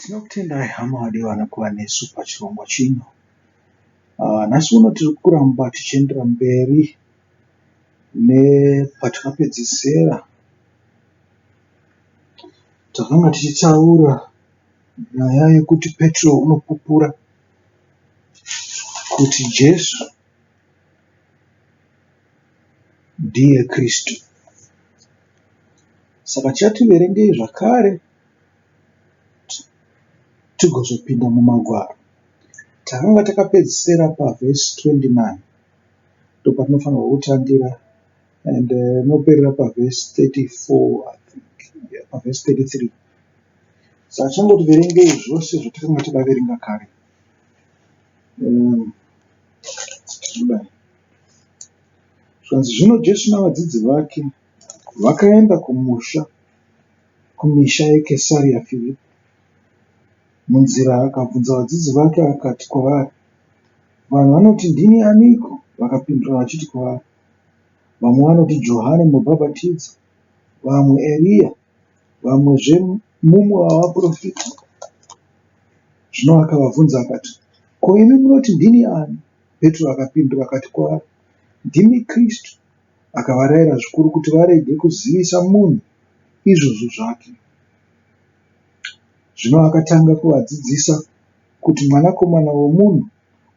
Tinokutendai hama vadiwa nekuva nesu pachirongwa chino. Nhasi uno tiri kuramba tichiendera mberi nepatakapedzesera. Takanga tichitaura nyaya yekuti Petro unopupura kuti Jesu ndiye Kristu. Saka tichati verengei zvakare tigozopinda mumagwaro. Takanga takapedzisira pavhesi 29 ndopatinofanirwa kutangira and inoperera pavhesi 34 I think yeah, pavhesi 33. Saka tichangoti verengei zvose zvatakanga takaverenga kare. Kudai. Zvanzi zvino Jesu navadzidzi vake vakaenda kumusha kumisha yeKesaria Firipi. Munzira akabvunza vadzidzi vake akati kwavari, Vanhu vanoti ndini aniko? Vakapindura vachiti kwaari, Vamwe vanoti Johani Mubhabhatidzi, vamwe Eriya, vamwezve mumwe wavaprofita. Zvino akavabvunza akati, Ko imi munoti ndini ani? Petro akapindura akati kwaari, Ndimi Kristu. Akavarayira zvikuru kuti varege kuzivisa munhu izvozvo zvake. Zvino akatanga kuvadzidzisa kuti Mwanakomana woMunhu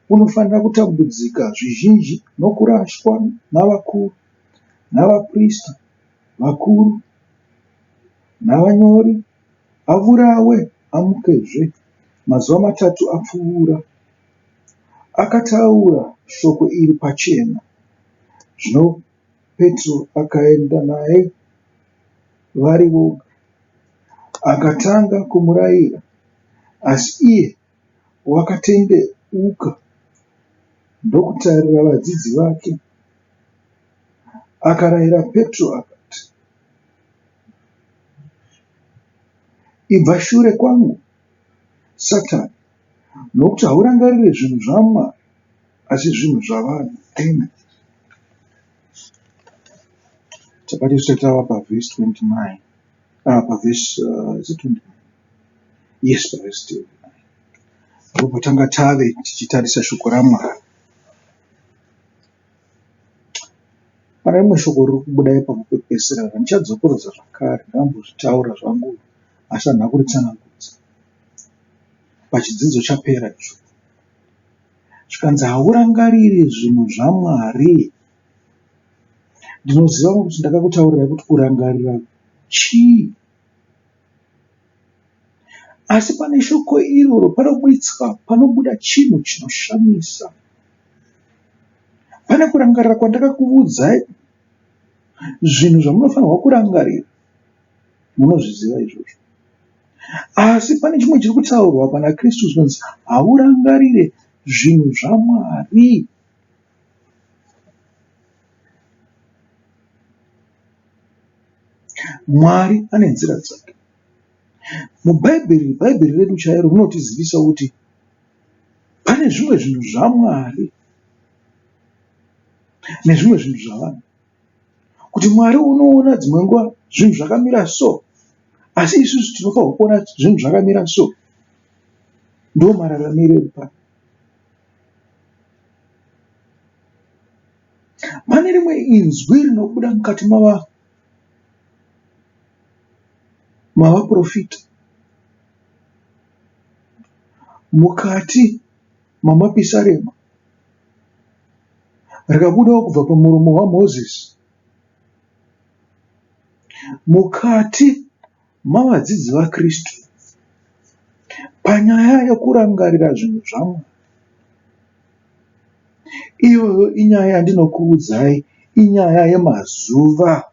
unofanira kutambudzika zvizhinji nokurashwa navakuru, navaprista vakuru, navanyori, avurawe amukezve mazuva matatu apfuura. Akataura shoko iri pachena. Zvino Petro akaenda naye vari voga, akatanga kumurayira, asi iye wakatendeuka ndokutarira vadzidzi vake, akarayira Petro akati, Ibva shure kwangu, Satani, nokuti haurangariri zvinhu zvaMwari, asi zvinhu zvavanhu. Amen. Takati tisati tava pavhesi 29. Ah, pavhesi uh, is it 29? Yes, pavhesi 29. Ndipo patanga tave tichitarisa shoko raMwari. Pane rimwe shoko riri kubuda ipapo pekupedzisira randichadzokorodza zvakare ndambozvitaura zvangu asi handina kuritsanangudza pachidzidzo chapera icho. Zvikanzi haurangariri zvinhu zvaMwari. Ndinoziva kuti ndakakutaurirai kuti kurangarira chii. Asi pane shoko iroro panoburitswa panobuda chinhu chinoshamisa. Pane kurangarira kwandakakuudzai zvinhu zvamunofanirwa kurangarira. Munozviziva izvozvo. Asi pane chimwe chiri kutaurwa pana Kristu zvinonzi haurangarire zvinhu zvaMwari. Mwari ane nzira dzake. MuBhaibheri, Bhaibheri redu chairo rinotizivisa kuti pane zvimwe zvinhu zvaMwari nezvimwe zvinhu zvavanhu. Kuti Mwari unoona dzimwe nguva zvinhu zvakamira so, asi isusu tinofanirwa kuona zvinhu zvakamira so. Ndomararamiro edu pano. Pane rimwe inzwi rinobuda mukati mavaporofita, mukati mamapisarema, rikabudawo kubva pamuromo waMozisi, mukati mavadzidzi vaKristu panyaya yekurangarira zvinhu zvaMwari. Iyoyo inyaya yandinokuudzai, inyaya yemazuva.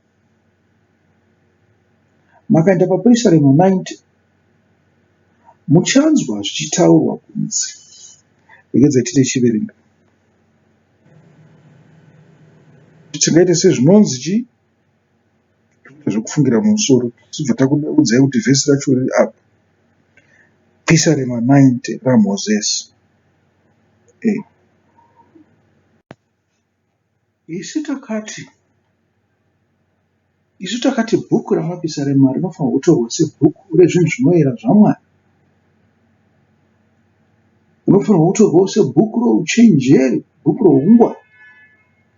Makaenda paPisarema 90 muchanzwa zvichitaurwa kunzi, regedzai tichiverenga. Tingaite sezvinonzi chii? Zvekufungira mumusoro tibva takuudzai kuti vhesi racho riri apa. Pisarema 90 raMozisi. Eh. Isu takati isu takati bhuku raMapisarema rinofanirwa kutorwa sebhuku rezvinhu zvinoyera zvaMwari. Rinofanirwa kutorwawo sebhuku rouchenjeri, bhuku roungwaru.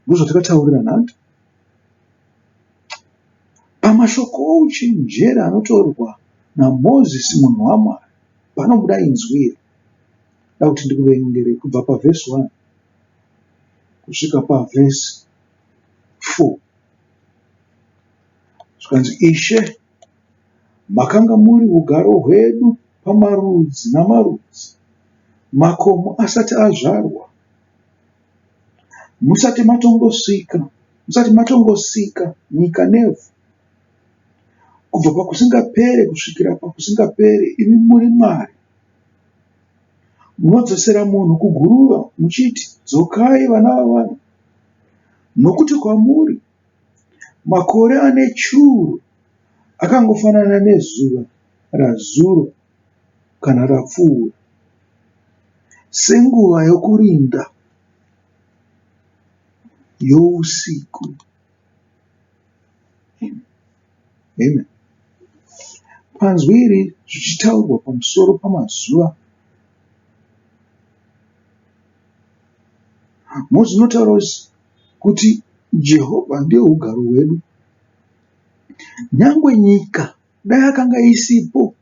Ndozvatakataurirana hanti? Pamashoko ouchenjeri anotaurwa naMozisi munhu waMwari panobuda inzwi iri. Ndoda kuti ndikuverengere kubva pavhesi 1 kusvika pavhesi 4. Zvikanzi, Ishe, makanga muri ugaro hwedu pamarudzi namarudzi, makomo asati azvarwa, musati matongosvika, musati matongosika nyika nevhu, kubva pakusingapere kusvikira pakusingapere, imi muri Mwari. Munodzosera munhu kuguruva muchiti, Dzokai vana vavanhu, nokuti kwamuri makore ane churu akangofanana nezuva razuro kana rapfuura, senguva yokurinda yousiku. Amen. Panzwi iri zvichitaurwa pamusoro pamazuva mozvinotaura kuti Jehovha ndiye ugaro hwedu. Nyangwe nyika dai yakanga isipo,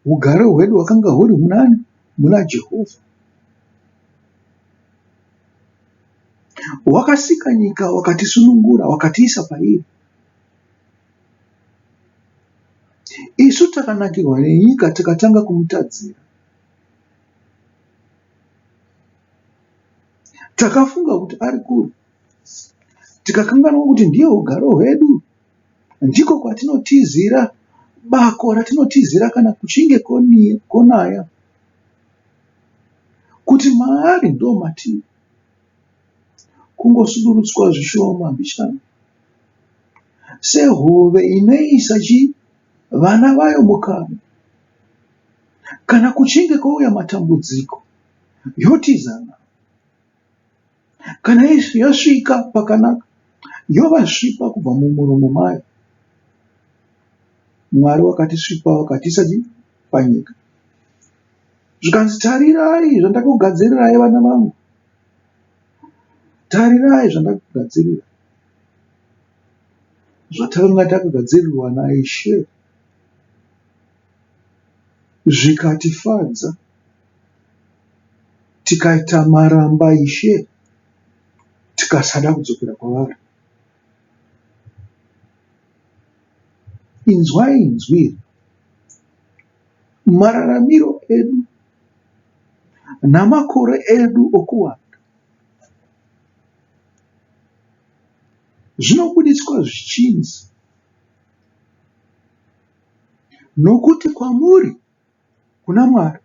ugaro hwedu hwakanga huri munani? Muna Jehovha. Wakasika nyika wakatisunungura, wakatiisa pairi. Isu takanakirwa nenyika tikatanga kumutadzira. Takafunga kuti ari kure, tikakanganwa kuti ndiye ugaro hwedu. Ndiko kwatinotizira, bako ratinotizira kana kuchinge konaya, kuti maari ndomatiri. Kungosudurutswa zvishoma mbichana, sehove inoisa chii vana vayo mukanwa. Kana kuchinge kwauya matambudziko, yotiza navo. Kana yasvika pakanaka, yovasvipa kubva mumuromo mayo. Mwari wakatisvipa wakatiisa chii? Panyika. Zvikanzi, tarirai zvandakugadzirirai vana vangu. Tarirai zvandakugadzirira. Zvatakanga takagadzirirwa naIshe zvikatifadza tikaita maramba Ishe tikasada kudzokera kwavari. Inzwai inzwi iri. Mararamiro edu namakore edu okuwanda zvinobudiswa zvichinzi, Nokuti kwamuri, kuna Mwari,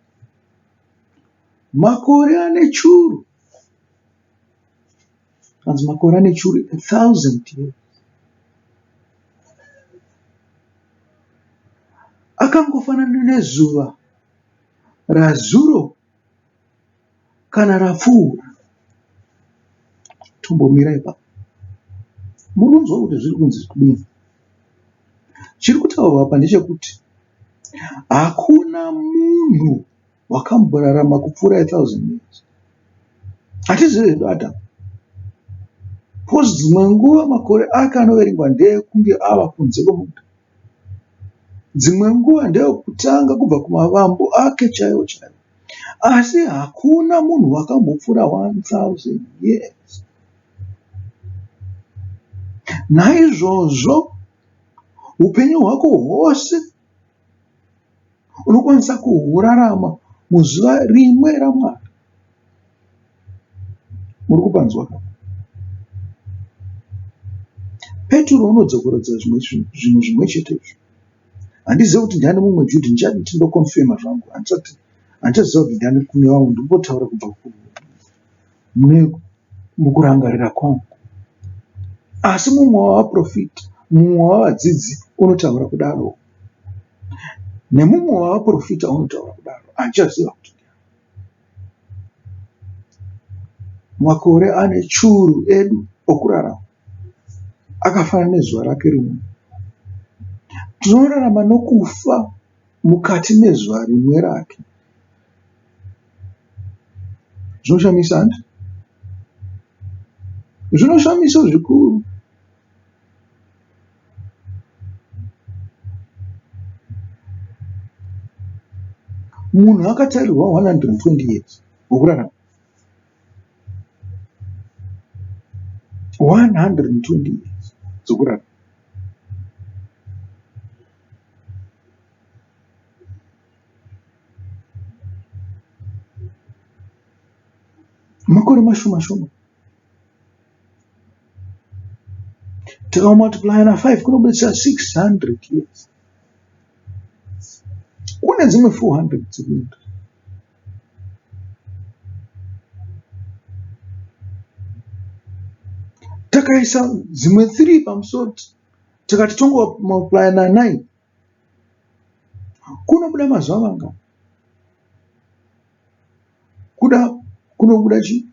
makore ane churu, hanzi makore ane churu, a thousand years, akangofanana nezuva razuro kana rapfuura. Tombomira ipapo. Muri kunzwa kuti zviri kunzi kudini? Chiri kutaurwa apa ndechekuti hakuna munhu wakamborarama kupfuura a thousand years. Hatizivi hedu Adhamu. Because dzimwe nguva makore ake anoverengwa ndeekunge ava kunze kwemunda. Dzimwe nguva ndeekutanga kubva kumavambo ake chaiwo chaiwo. Asi hakuna munhu wakambopfuura 1000 years. Naizvozvo upenyu hwako hwose unokwanisa kuhurarama muzuva rimwe raMwari. Muri kupanzwa ka? Peturo unodzokorodza zvimwe zvinhu zvimwe chete izvo. Handizive kuti ndiani mumwe Judhi, ndichati ndokonfema zvangu. Handisati handichaziva kuti ndiani kune vamwe, ndingotaura kubva mune mukurangarira kwangu. Asi mumwe wavaprofita, mumwe wavadzidzi unotaura kudaro. Nemumwe wavaprofita unotaura kudaro. Handichaziva kuti ndiani. Makore ane churu edu okurarama akafanana nezuva rake rimwe. Tinorarama nokufa mukati mezuva rimwe rake. Zvinoshamisa handi? Zvinoshamisa zvikuru. Munhu akatarirwa 120 years wokurarama. 120 years dzokurarama. Makore mashoma shoma. Tikamultiplya na 5 kunobudisa 600 years. Kune dzimwe 400 dzekuenda. Takaisa dzimwe 3 pamusoro tikati tongomultiplya na 9 kunobuda mazuva mangani? Kuda kunobuda chii?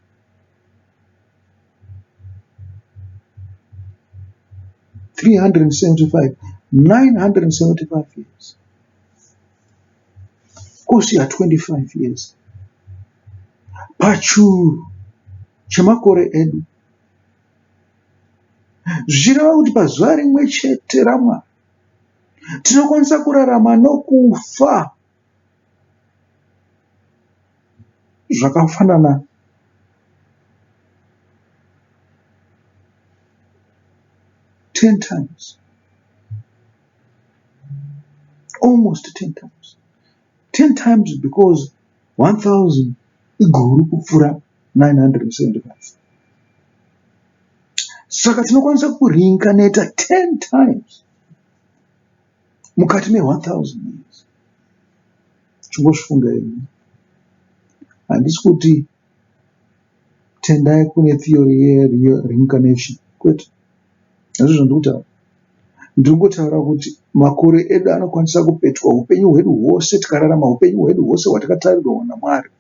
375 975 years kosiya 25 years pachuru chemakore edu zvichireva kuti pazuva rimwe chete raMwari tinokwanisa kurarama nokufa zvakafanana 10 times almost 10 times 10 times because 1000 iguru kupfuura 975 saka tinokwanisa kureincarnata 10 times mukati me 1000 years Chimbozvifunga imi. Handisi kuti tendai kune theory yereincarnation kwete. Hazvo zvandiri kutaura. Ndiri kungotaura kuti makore edu anokwanisa kupetwa upenyu hwedu hwose tikararama upenyu hwedu hwose hwatakatarirwa naMwari.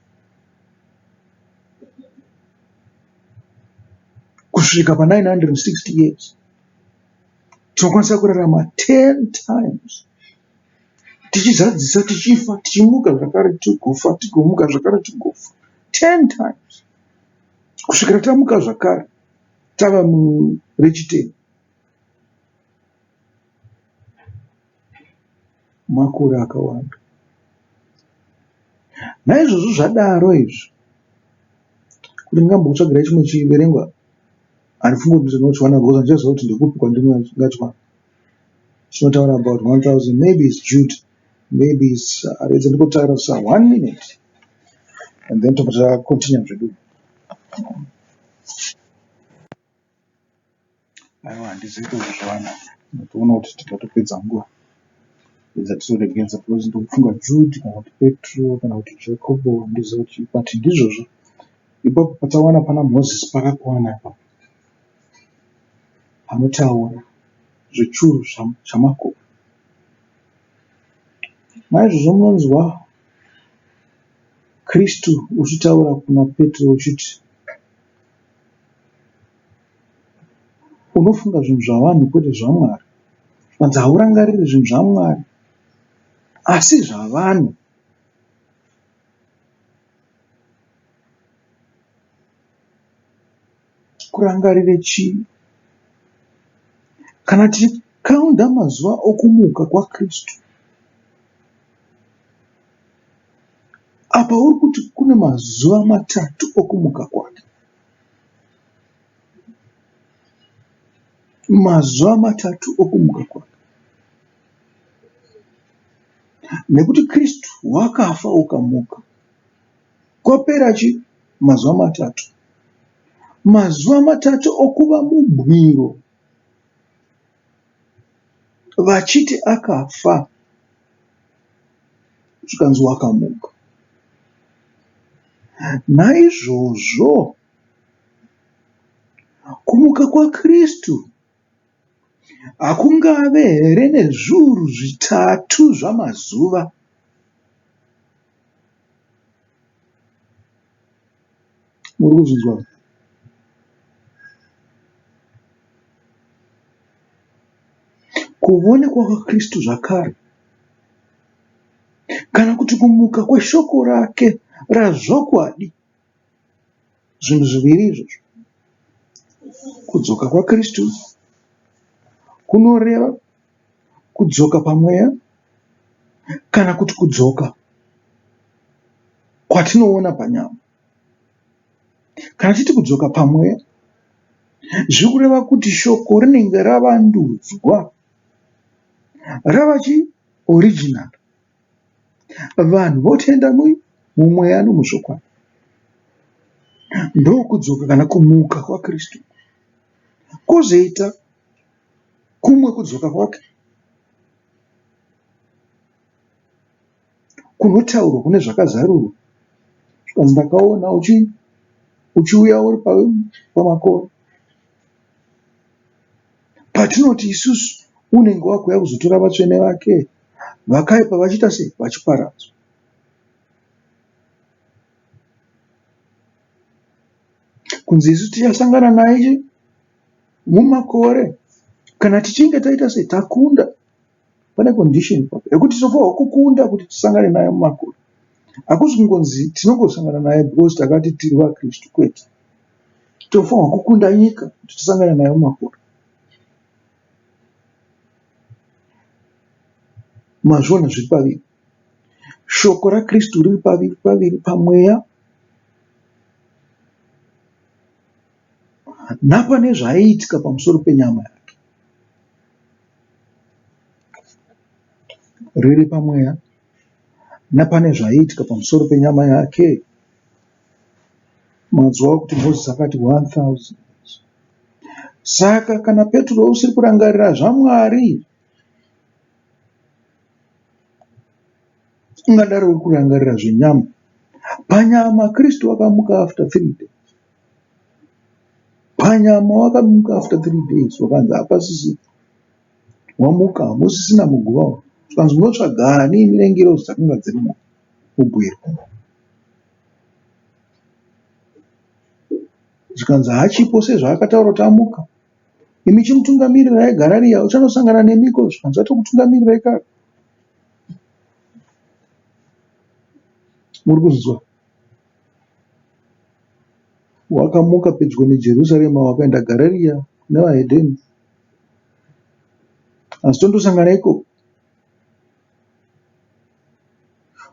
Kusvika pa 960 years tinokwanisa kurarama 10 times tichizadzisa tichifa tichimuka zvakare tigofa tigomuka zvakare tigofa 10 times kusvikira tamuka zvakare tava murechitema makore akawanda. Naizvozvo zvadaro izvi kuti ndingambokutsvagirai chimwe chiverengwa handifungi kuti ndinochiwana because handichaziva kuti ndekupi kwandingachiwana. Chinotaura about 1000 maybe it's Jude maybe it's redza ndikotaura sa one minute and then tobva tacontinue zvedu. Aiwa handizivi kuzviwana ndatoona kuti tingatopedza nguva pedza tizoregedza because ndikufunga Jude kana kuti Petro kana kuti Jacobo handizivi kuti but ndizvozvo ipapo patawana pana Moses pakakwana ipapo panotaura zvechuru chamakore. Naizvozvo munonzwa Kristu uchitaura kuna Petro uchiti unofunga zvinhu zvavanhu kwete zvaMwari. Zvikanzi haurangariri zvinhu zvaMwari asi zvavanhu. Kurangarire chii? Kana tichikaunda mazuva okumuka kwaKristu, apa uri kuti kune mazuva matatu okumuka kwake. Mazuva matatu okumuka kwake. Nekuti Kristu wakafa ukamuka. Kwapera chi mazuva matatu. Mazuva matatu okuva mubwiro vachiti akafa zvikanzi wakamuka. Naizvozvo kumuka kwaKristu hakungave here nezviuru zvitatu zvamazuva? Muri kuzvinzwa? Kuvonekwa kwaKristu zvakare kana kuti kumuka kweshoko rake razvokwadi. Zvinhu zviviri izvozvo. Kudzoka kwaKristu kunoreva kudzoka pamweya kana kuti kudzoka kwatinoona panyama. Kana tichiti kudzoka pamweya, zviri kureva kuti shoko rinenge ravandudzwa rava chii? Original. Vanhu votenda mumweya nomuzvokwadi. Ndokudzoka kana kumuka kwaKristu. Kwozoita kumwe kudzoka kwake kunotaurwa kune zvakazarurwa. Zvikanzi ndakaona uchiuya uri pamakore. Patinoti isusu unenge wakuuya kuzotora vatsvene vake vakaipa vachiita sei? Vachiparadzwa. Kunzi isu tichasangana naye mumakore kana tichinge taita sei? Takunda. Pane condition ipapo yekuti tinofanirwa kukunda kuti tisangane naye mumakore. Hakusi kungonzi tinongosangana naye because takati tiri vaKristu kwete. Tinofanirwa kukunda nyika kuti tisangane naye mumakore. Mazviona zviri paviri. Shoko raKristu riri paviri paviri pamweya napane zvaiitika pamusoro penyama yake. Riri pamweya napane zvaiitika pamusoro penyama yake. Manzwa kuti Mozisi akati 1000. Saka kana Petro usiri kurangarira zvaMwari, ungadaro uri kurangarira zvenyama. Panyama Kristu wakamuka after 3 days. Panyama wakamuka after 3 days wakanzi hapasisina. Wamuka hamusisina muguva umu. Zvikanzi unotsvaga ani imi nengirozi dzakanga dziri mubwiro. Zvikanzi haachipo sezvaakataura kuti amuka. Imi chimutungamirirai Garariya uchanosangana nemiko. Zvikanzi atokutungamirirai kare. Muri kuzvinzwa? Wakamuka pedyo neJerusarema wakaenda Garariya kune vahedheni. Asi tondosangana ikoko.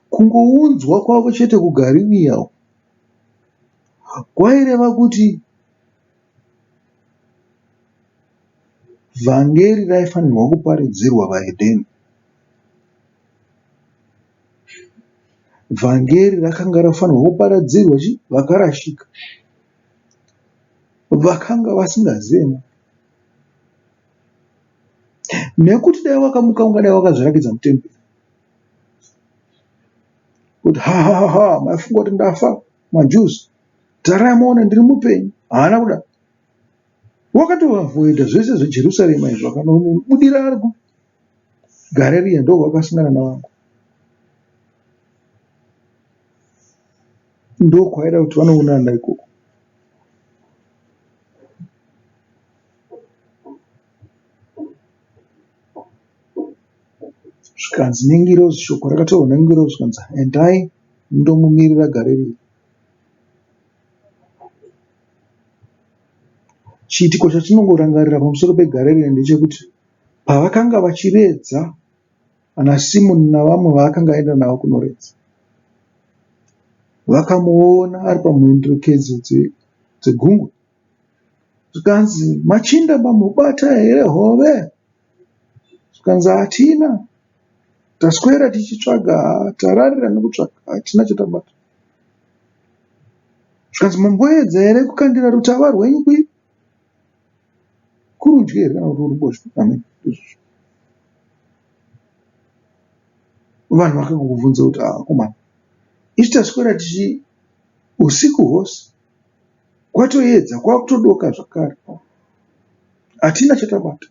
Kungounzwa kwavo chete kuGaririya uku kwaireva kuti vhangeri raifanirwa kuparidzirwa vahedheni. Vhangeri rakanga rafanirwa kuparadzirwa chi vakarashika vakanga vasingazive Mwari. Nekuti dai wakamuka ungadai wakazvirakidza mutemberi kuti ha ha ha ha maifunga kuti ndafa maJews tarai muone ndiri mupenyu. Haana kudaro. Wakatoavoida zvese zveJerusarema izvo akanobudira ari kuGareriya ndokwakasangana navangu. Ndokwaida kuti vanoonana ikoko. Zvikanzi nengirozi, shoko rakataurwa nengirozi zvikanzi endai mundomumirira Gareriya. Chiitiko chatinongorangarira pamusoro peGareriya ndechekuti pavakanga vachiredza ana Simoni navamwe vaakanga aenda navo kunoredza, vakamuona ari pamhenderekedzo dzegungwa. Zvikanzi machinda mamubata here hove? Zvikanzi hatina. Taswera tichitsvaga tararira nekutsvaga hatina chatabata. Zvikanzi mamboedza here kukandira rutava rwenyu kurudyi here kana kuti kuruboshwe? Amen. Vanhu vakangobvunza kuti ah, akomana isu taswera tichi usiku hwose kwatoedza kwakutodoka zvakare hatina chatabata.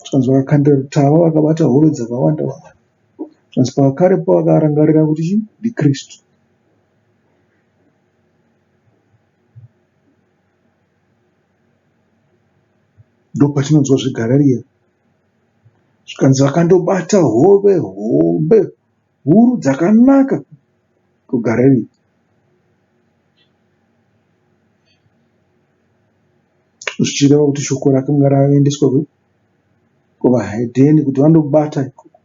Zvikanzi vakakandira rutava vakabata hove dzakawanda wanda. Zvikanzi pakarepo vakarangarira kuti chii ndiKristu. Ndopatinonzwa zveGarariya. Zvikanzi vakandobata hove hombe huru dzakanaka. kuGarirea. Zvichireva kuti shoko rakanga raendeswa kuvahedheni kuti vandobata ikoko.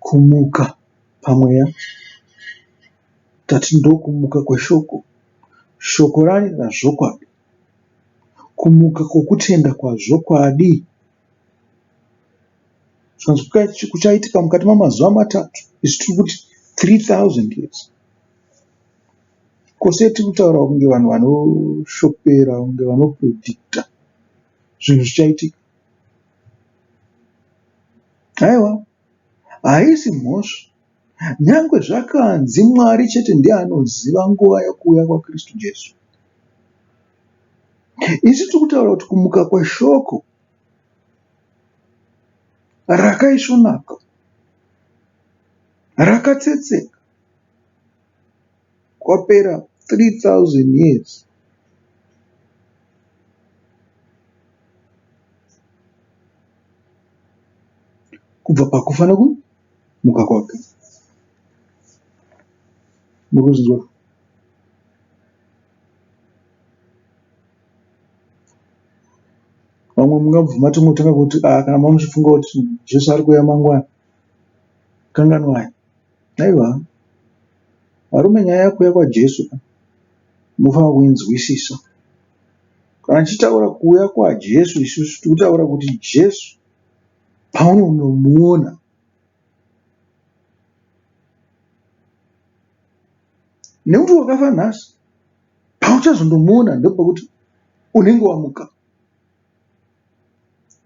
Kumuka pamweya tati ndokumuka kweshoko. Shoko rani razvokwadi. Kumuka kwokutenda kwazvokwadi. Zvikanzi kuchaitika mukati mamazuva matatu isu tiri kuti 3000 years. Ko sei tiri kutaura kunge vanhu vanoshopera kunge vanopredicta zvinhu zvichaitika? Haiwa, haisi mhosva. Nyangwe zvakanzi Mwari chete ndiye anoziva nguva yokuuya kwaKristu Jesu. Isu tiri kutaura kuti kumuka kweshoko rakaisvonaka, rakatsetseka kwapera 3000 years. Kubva pakufa nekumuka kwake. Muri kuzvinzwa? Vamwe mungabvuma tongotanga kuti ah, kana mamuchifunga kuti Jesu ari kuuya mangwana, kanganwai. Aiwa, varume nyaya yekuuya kwaJesu ka munofanira kuinzwisisa. Kana tichitaura kuuya kwaJesu isusu tiri kutaura kuti Jesu paunonomuona nekuti wakafa nhasi pauchazondomuona ndopekuti unenge wamuka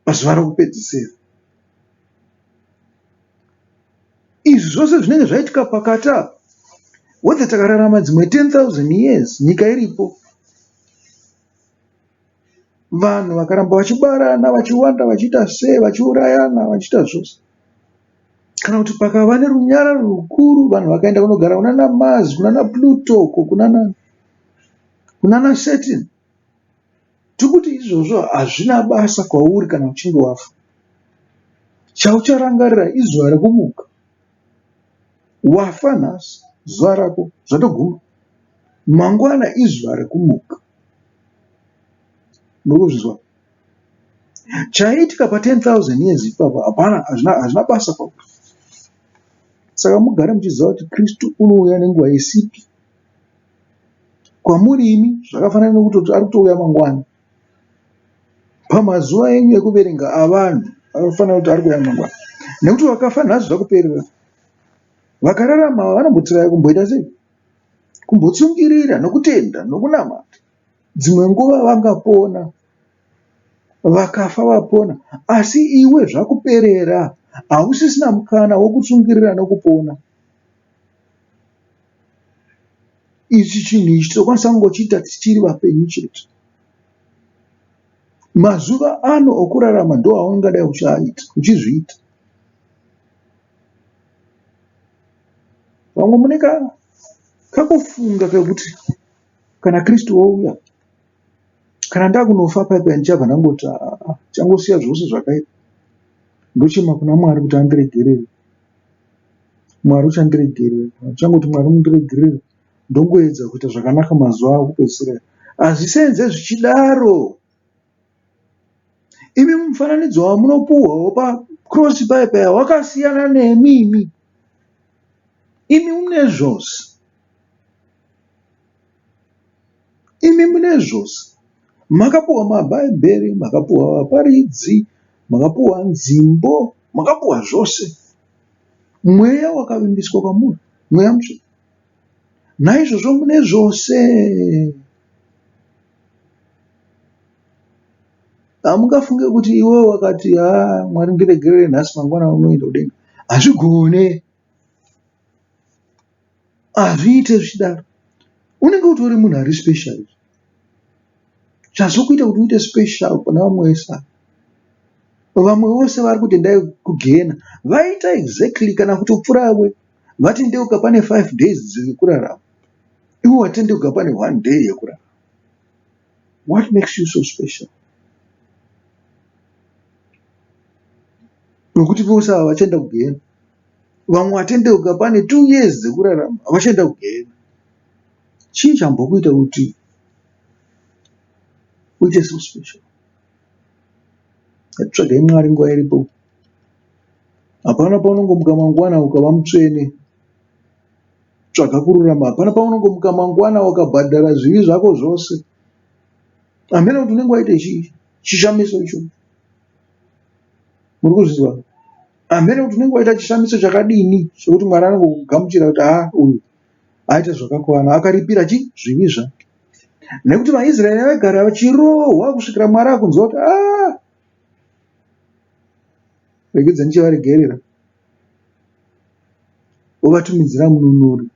pazuva rokupedzisira. Izvi zvose zvinenge zvaitika pakati apa whether takararama dzimwe 10,000 years nyika iripo vanhu vakaramba vachibarana vachiwanda vachiita sei vachiurayana vachiita zvose kana kuti pakava nerunyararo rukuru vanhu vakaenda kunogara kunana Mars kunana Pluto uko kunana kunana Saturn Tiri kuti izvozvo hazvina basa kwauri kana uchinge wafa. Chaucharangarira izuva rekumuka. Wafa nhasi, zuva rako zvatoguma. Mangwana izuva rekumuka. Muri kuzvinzwa? Chaiitika pa 10,000 years ipapo hapana, hazvina, hazvina basa kwauri. Saka mugare muchiziva kuti Kristu unouya nenguva isipi. Kwamuri imi zvakafanana nekutoti ari kutouya mangwana. Pamazuva enyu ekuverenga avanhu akafanira kuti ari kuuya mangwana. Nekuti vakafa nhasi zvakuperera. Vakararama ava vanombotiraya kumboita sei? Kumbotsungirira nokutenda nokunamata. Dzimwe nguva vangapona. Vakafa vapona. Asi iwe zvakuperera. Hausisina mukana wokutsungirira nokupona. Ichi chinhu ichi tinokwanisa kungochiita tichiri vapenyu chete. Mazuva ano okurarama ndoaungadai uchiaita, uchizviita. Vamwe mune kakufunga kekuti kana Kristu ouya, kana ndakunofa paya paya ndichabva ndangoti haa ndichangosiya zvose zvakaipa ndochema kuna Mwari kuti andiregerere. Mwari uchandiregerera. Ndichangoti Mwari mundiregerere ndongoedza kuita zvakanaka mazuva ekupedzisira aya. Hazvisenze zvichidaro. Imi mufananidzo wamunopuhwawo pakrosi paya paya wakasiyana nemi imi. Imi mune zvose. Imi mune zvose. Makapuhwa mabhaibheri, makapuhwa vaparidzi, makapuhwa nzimbo, makapuhwa zvose. Mweya wakavimbiswa kwamuri, mweya mutsvene. Naizvozvo mune zvose. Hamungafunge kuti iwewe wakati haa Mwari ndiregerere nhasi mangwana unoenda kudenga. Hazvigone. Hazviite zvichidaro. Unenge utori munhu ari special. Chazokuita kuti uite special pane vamwe vese ava. Vamwe vose vari kuti endai kugehena vaita exactly kana kutopfuura iwe. Vatendeuka pane 5 days dzekurarama. Iwe watendeuka pane 1 day yekurarama. What makes you so special? Nokuti vose ava vachaenda kugehena. Vamwe vatendeuka pane 2 years dzekurarama vachaenda kugehena. Chii chambokuita kuti uite so special? Ngatitsvagei Mwari nguva iripo. Hapana paunongomuka mangwana ukava mutsvene. Tsvaga kururama. Hapana paunongomuka mangwana ukabhadhara zvivi zvako zvose. Hameno kuti unenge waita chii chishamiso ichocho. Muri kuzvinzwa? Hameno kuti unenge waita chishamiso chakadini chekuti Mwari anongokugamuchira kuti haa uyu aita zvakakwana akaripira chi zvivi zvake. Nekuti vaIsraeri vaigara vachirohwa kusvikira Mwari akunzwa kuti aa regedza ndichivaregerera. Ovatumidzira mununuri.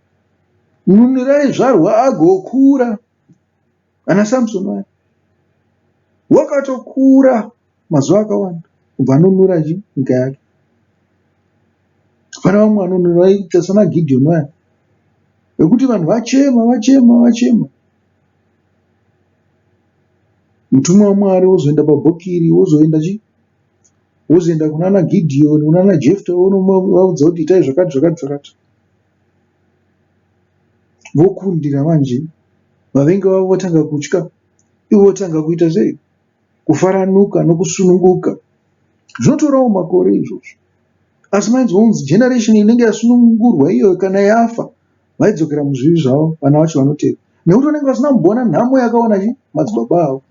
Mununuri aizvarwa agokura. Ana Samson vaya wakatokura mazuva akawanda kubva anonura chi nyika yake. Pane vamwe vanonura vaiita sana Gideon vaya vekuti vanhu vachema vachema vachema. Mutumwa waMwari wozoenda pabhokiri wozoenda chi wozoenda kunana Gideon kunana Jefta wonovaudza kuti itai zvakati zvakati zvakati. Vokundira manje vavengi vavo votanga kutya ivo votanga kuita sei kufaranuka nokusununguka. Zvinotorawo makore izvozvo. Asi mainzwa kunzi generation inenge yasunungurwa iyoyo kana yafa vaidzokera muzvivi zvavo vana vacho vanotevera nekuti vanenge vasina kumboona nhamo yakaona chi madzibaba avo.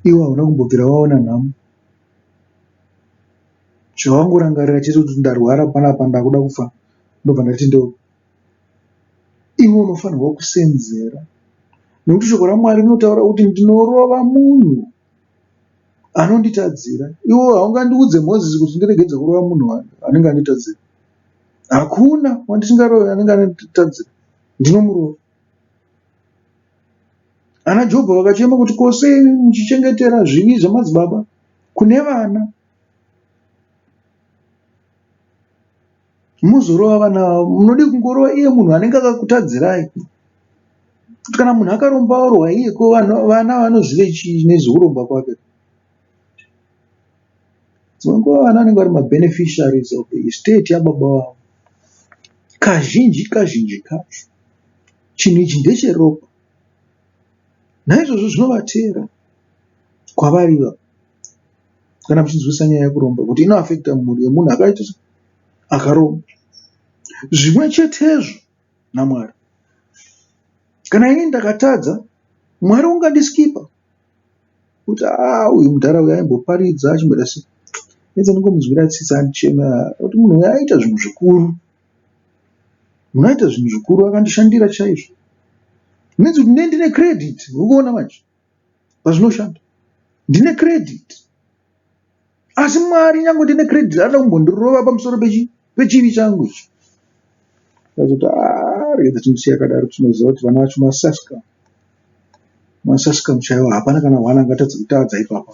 Iwe hauna kumbobvira waona nhamo. Chawangorangarira chete kuti ndarwara panapa ndakuda kufa ndobva ndatendeuka. Iwe unofanirwa kusenzera nekuti shoko raMwari rinotaura kuti ndinorova munhu anonditadzira. Iwe haungandiudze Mozisi kuti ndiregedze kurova munhu anenge anditadzira. Hakuna wandisingarove anenge anditadzira, ndinomurova. Ana Jobho vakachema kuti ko sei muchichengetera zvivi zvamadzibaba kune vana mozorova vana vavo munodii kungorova iye munhu anenge akakutadzirai kuti kana munhu akaromba orohwa iye ko vana vanozive chii nezvekuromba kwake dzimwe nguva vana vanenge vari mabeneficiaries of the estate yababa vavo kazhinji kazhinji kacho Chinhu ichi ndecheropa. Naizvozvo zvinovateera kwavari ivava kana muchinzwisisa nyaya yekuromba kuti inoafekita mhuri yemunhu akaita se akaromba. Zvimwe chetezvo naMwari. Kana ini ndakatadza, Mwari ungandiskipa kuti aa uyu mudhara uyu aimboparidza achimboita sei. Edza ndingomunzwira tsitsi andicheme kuti munhu uyu aita zvinhu zvikuru. Munhu aita zvinhu zvikuru akandishandira chaizvo. Means kuti ndine ndine credit uri kuona manje pazvinoshanda. Ndine credit. Asi Mwari nyange ndine credit anoda kumbondirova pamusoro pechi pechivi changu ichi. Ndazoti ah regedza timusiye akadaro tinoziva kuti vana vacho masaskam. Masaskam chaiwo hapana kana one angatadza kutadza ipapa.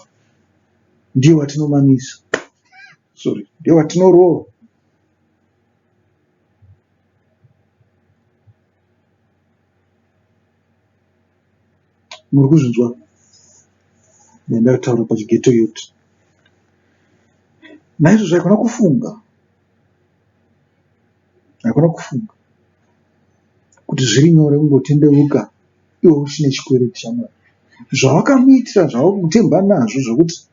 Ndiye watinomamisa. Sorry, ndiye watinorova. Muri kuzvinzwa? Ndakutaura pachigeto youth. Naizvozvo haikona kufunga, haikona kufunga kuti zviri nyore kungotendeuka iwe uchine chikwereti chaMwari. Zvawakamuitira zvawakutemba nazvo zvekuti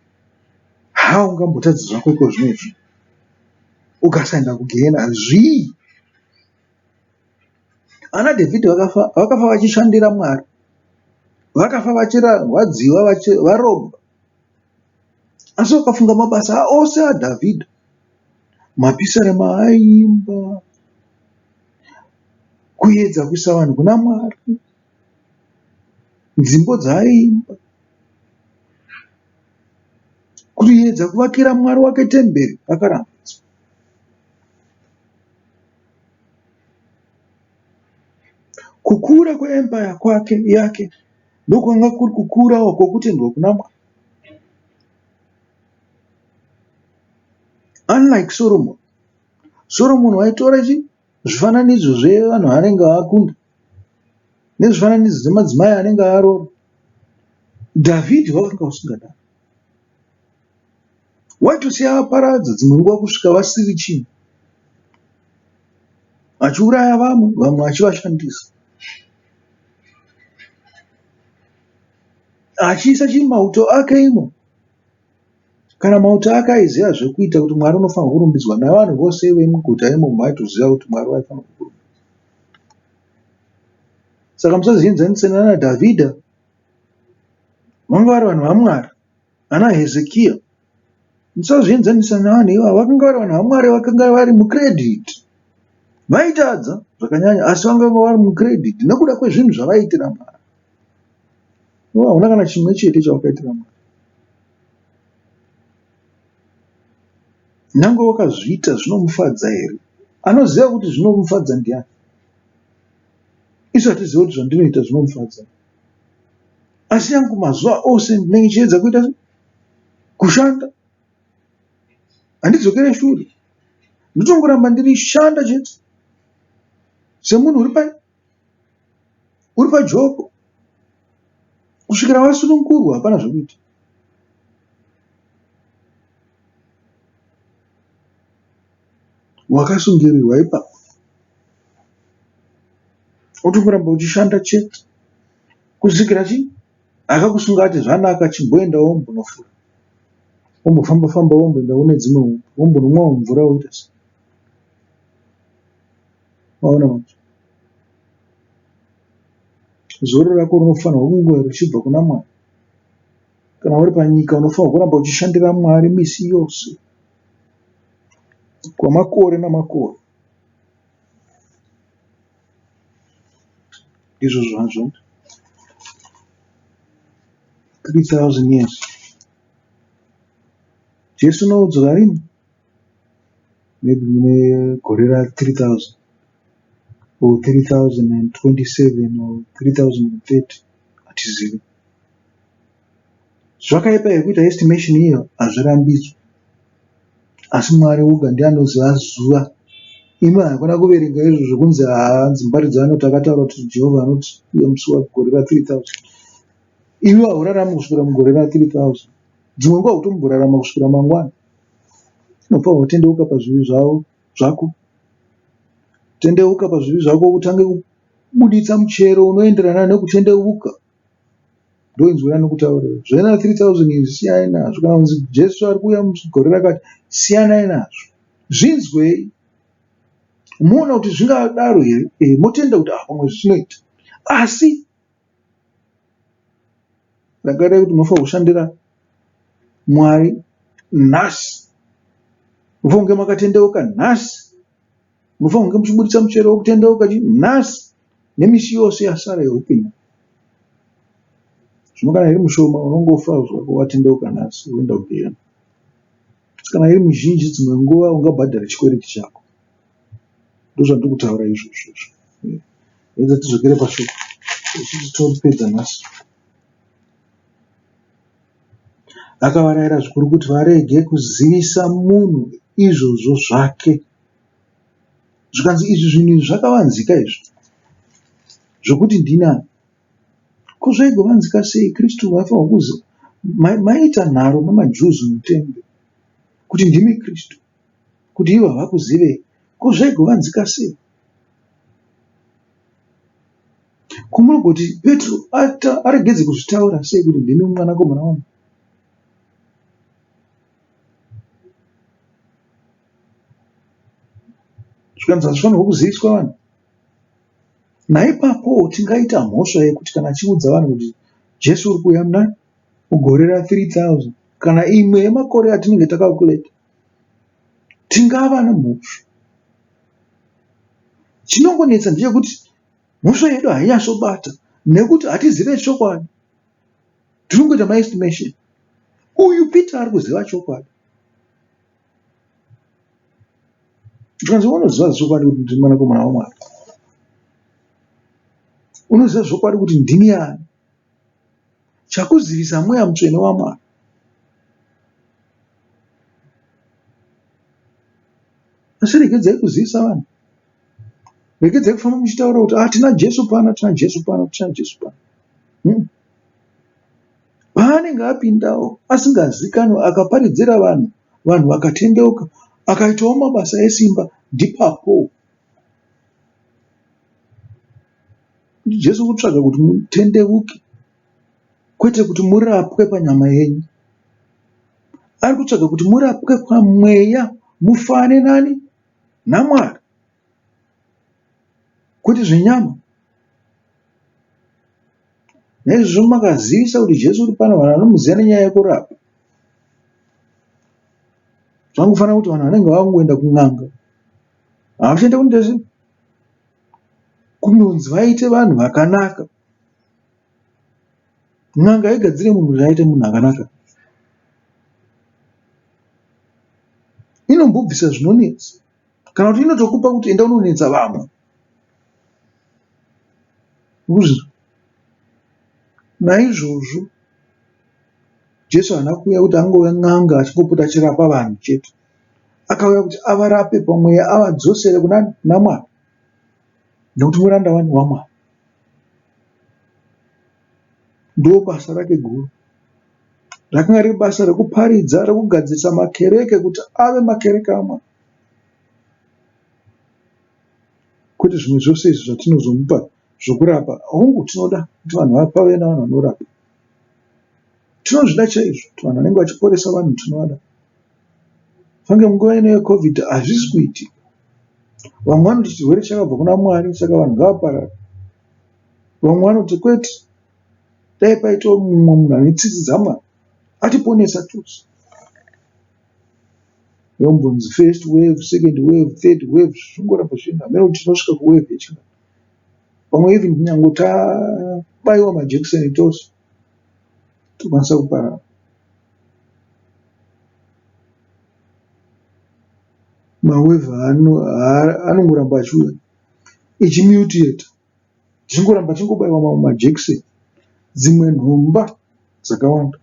haungambotadzi zvako ikozvino izvi. Ukasaenda kugehena zvii? Ana Dhavhidhi vakafa, vakafa vachishandira Mwari. Vakafa vachirwadziwa varomba. Asi ukafunga mabasa ose aDhavhidhi, mapisarema aaiimba, kuedza kuisa vanhu kuna Mwari, nzimbo dzaaiimba, Kuedza kuvakira Mwari wake temberi akarambidzwa. Kukura kweempaya kwake yake ndokwanga kuri kukurawo kwokutendwa kuna Mwari. Unlike Solomon, Solomon waitora chi zvifananidzo zvevanhu vaanenge akunda. Nezvifananidzo zvemadzimai anenge aroora. Dhavhidhi wakanga usingadaro. Waitosiya vaparadza dzimwe nguva kusvika vasiri chinhu. Achiuraya vamwe, vamwe achivashandisa. Achiisa chimauto ake imo. Kana mauto ake aiziva zvekuita kuti Mwari unofanirwa kurumbidzwa navanhu vose vemuguta imomo vaitoziva kuti Mwari vaifanirwa kurumbidzwa. Saka musazvienzanise nana Dhavhidha vanga vari vanhu vaMwari, ana Hezekiya. Musazvienzanisa navanhu ivava vakanga vari vanhu vaMwari vakanga vari mucredit. Vaitadza zvakanyanya asi vanga vari mucredit nekuda kwezvinhu zvavaiitira Mwari. Iwe hauna kana chimwe chete chawakaitira Mwari. Nyangwe wakazviita zvinomufadza here? Anoziva kuti zvinomufadza ndiani? Isu hatizivi kuti zvandinoita zvinomufadza. Asi yangu mazuva ose ndinenge ndichiedza kuita kushanda. Handidzokere shure. Ndotongoramba ndiri shanda chete. Semunhu uri pai uri pajoko kusvikira wasunungurwa hapana zvekuita. Wakasungirirwa ipapo. Wotongoramba uchishanda chete kusvikira chii akakusunga ati zvanaka chimboenda wombonofura wombofamba famba womboenda kune dzimwe wombonomwawo mvura woita sei. Maona manje. Zororo rako rinofanirwa kunge richibva kuna Mwari. Kana uri panyika unofanirwa kuramba uchishandira Mwari misi yose kwamakore namakore. Ndizvo zvazvo. 3000 years. Jesu unodzoka rini? Maybe mune gore ra 3000 or 3027 or 3030 hatizivi. Zvakaipa here kuita estimation iyo? Hazvirambidzwi. Asi Mwari woga ndiye anoziva zuva. Imi haikona kuverenga izvo zvekunzi hanzi muparidzo anoti akataura kuti Jehovha anoti uye musi wegore ra 3000. Iwe haurarami kusvikira mugore ra 3000. Dzimwe nguva hautomborarama kusvikira mangwana. Unofanirwa kutendeuka pazvivi zvavo zvako. Tendeuka pazvivi zvako utange kubuditsa muchero unoenderana nekutendeuka. Ndoinzwi ranokutaurira. Zvena 3000 izvi siyanai nazvo. Kana kunzi Jesu ari kuuya mugore rakati siyanai nazvo. Zvinzwei moona kuti zvingadaro here eh, motenda kuti ah, pamwe zvinoita. Asi rangarirai kuti munofanira kushandira Mwari nhasi. Munofanira kunge makatendeuka nhasi. Munofanira kunge muchiburitsa muchero wekutendeuka nhasi nemisi yose yasara yeupenyu. Zvino kana iri mishoma unongofa zvako watendeuka nhasi woenda kugehena. Asi kana iri mizhinji dzimwe nguva ungabhadhara chikwereti chako. Ndozvandiri kutaura izvozvo izvo. Edza tidzokere pashoko tichiti topedza nhasi. Akavarayira zvikuru kuti varege kuzivisa munhu izvozvo zvake. Zvikanzi izvi zvinhu izvi zvakavanzika izvi zvokuti ndini ani? Ko zvaigovanzika sei Kristu vaifanirwa kuziva maiita nharo namaJuzi mutemberi kuti ndimi Kristu kuti ivo havakuzivei ko zvaigovanzika sei? Ko munogoti Petro aregedze kuzvitaura sei kuti ndimi mwanakomana waMwari? Zvikanzi hazvifanirwe kuziviswa vanhu. Naipapowo tingaita mhosva yekuti kana achiudza vanhu kuti Jesu uri kuuya muna mugore ra 3000 kana imwe yemakore atinenge takakuleta tingava nemhosva. Chinongonetsa ndechekuti mhosva yedu hainyatsobata nekuti hatizive chokwadi. Tinongoita maestimation. Uyu Peter ari kuziva chokwadi. Zvikanzi unoziva zvokwadi kuti ndiri mwanakomana waMwari. Unoziva zvokwadi kuti ndini ani. Chakuzivisa mweya mutsvene waMwari. Asi regedzai kuzivisa vanhu. Regedzai kufamba muchitaura kuti ah, tina Jesu pano, tina Jesu pano, tina Jesu pano. Paanenge apindawo asingazikanwe akaparidzira vanhu, vanhu vakatendeuka, akaitawo mabasa esimba, ndipapo. Jesu kutsvaga kuti mutendeuke, kwete kuti murapwe panyama yenyu. Ari kutsvaga kuti murapwe pamweya, mufane nani? NaMwari. Kwete zvenyama. Naizvozvo makazivisa kuti Jesu uri pano, vanhu vanomuziva nenyaya yekurapa. Zvangofanira kuti vanhu vanenge vakungoenda kun'anga. Havachaenda kunoita sei? Kunonzi vaite vanhu vakanaka. N'anga haigadzire munhu kuti aite munhu akanaka. Inombobvisa zvinonetsa kana kuti inotokupa kuti enda unonetsa vamwe. Urikuzvinzwa? Naizvozvo Jesu haana kuuya kuti angove n'anga achingopota achirapa vanhu chete. Akauya kuti avarape pamweya avadzosere kuna Mwari nekuti muranda wani waMwari. Ndobasa rake guru. Rakanga riri basa rekuparidza, rekugadzirisa makereke kuti ave makereke aMwari. Kwete zvimwe zvose izvi zvatinozomupa zvokurapa. Hongu tinoda kuti vanhu pave nevanhu vanorapa. Tinozvida chaizvo kuti vanhu vanenge vachiporesa vanhu tinovada. Fange munguva ino yeCovid hazvisi kuitika. Vamwe vanoti chirwere chakabva kuna Mwari saka vanhu ngavaparare. Vamwe vanoti kwete dai paitawo mumwe munhu ane tsitsi dzaMwari atiponesa tose. Yombonzi first wave, second wave, third wave zvichingoramba zvichienda hameno kuti tinosvika kuwave yechingani. Pamwe even kunyangwe tabaiwa majekiseni tose tokwanisa kuparara. Mawave anongoramba achiuya ichimutiyeta tichingoramba tichingobaiwa mamwe majekiseni dzimwe nhomba dzakawanda.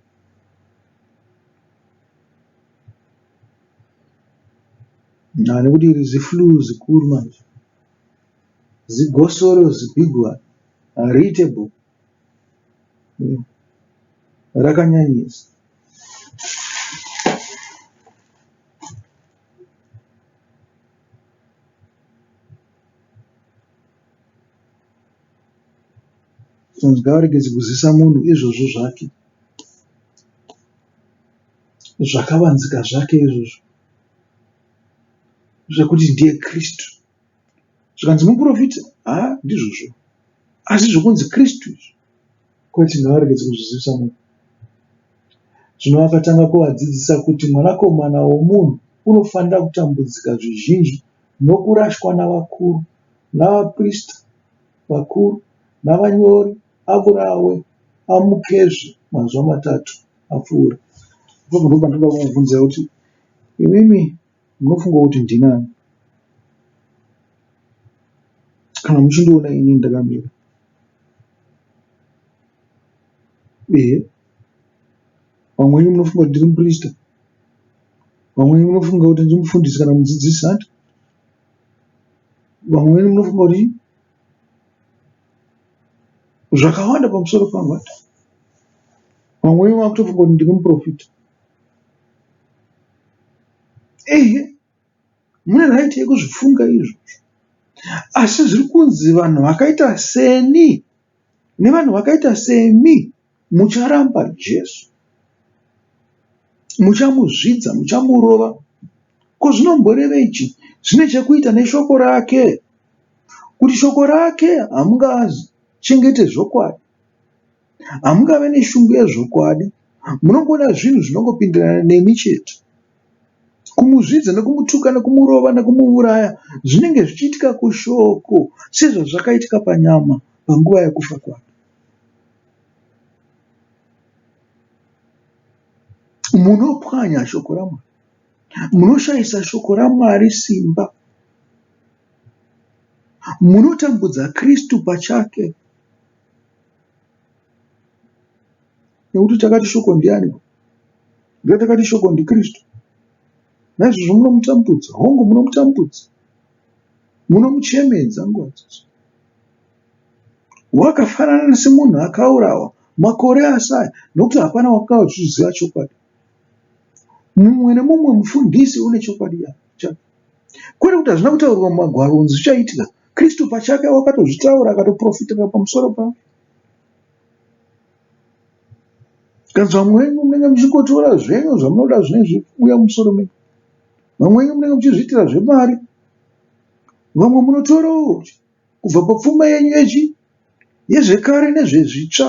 Nekuti iri ziflue zikuru manje. Zigosoro zibig one hariite bho. Rakanyanyisa. Ngavaregedze kuzivisa munhu izvozvo zvake. Zvakavanzika zvake izvozvo zvekuti ndiye Kristu. Zvikanzi muprofita, haa ndizvozvo. Asi zvokunzi Kristu izvi, kwete ngavaregedze kuzvizivisa munhu. Zvino akatanga kuvadzidzisa kuti Mwanakomana womunhu unofanira kutambudzika zvizhinji nokurashwa navakuru, navaprista vakuru, navanyori, avurawe, amukezve mazuva matatu apfuura. Ipapo ndopandinoda kukubvunzai kuti imimi munofunga kuti ndini ani kana muchindiona inini ndakamira? Ehe, vamwe venyu munofunga kuti ndiri muprista, vamwe venyu munofunga kuti ndiri mufundisi kana mudzidzisi hanti? Vamwe venyu munofunga kuti zvakawanda pamusoro pangu hanti? Vamwe venyu vakutofunga kuti ndiri muprofita. Ehe, mune right yekuzvifunga izvozvo. Asi zviri kunzi vanhu vakaita seni nevanhu vakaita semi mucharamba Jesu. Muchamuzvidza, muchamurova. Ko zvinomborevei chii? Zvine chekuita neshoko rake. Kuti shoko rake hamungachengete zvokwadi. Hamungave neshungu yezvokwadi. Munongoona zvinhu zvinongopindirana nemi chete. Kumuzvidza nekumutuka nekumurova nekumuuraya zvinenge zvichiitika kushoko sezvazvakaitika panyama panguva yekufa kwake. Munopwanya shoko raMwari. Munoshaisa shoko raMwari simba. Munotambudza Kristu pachake. Nekuti takati shoko ndiani? Ndiye takati shoko ndiKristu. Naizvozvo munomutambudza. Hongu munomutambudza. Munomuchemedza nguva dzose. Wakafanana semunhu akaurawa makore asaya nokuti hapana wakanga uchiziva chokwadi. Mumwe nemumwe mufundisi une chokwadi chake. Kwete kuti hazvina kutaurwa mumagwaro kunzi zvichaitika. Kristu pachake wakatozvitaura akatoprofitira pamusoro pake. Kana vamwe venyu munenge muchingotora zvenyu zvamunoda zvinenge zvichiuya mumusoro menyu. Vamwe venyu munenge muchizviitira zvemari. Vamwe munotorawo kubva papfuma yenyu yechi yezvekare nezvezvitsva.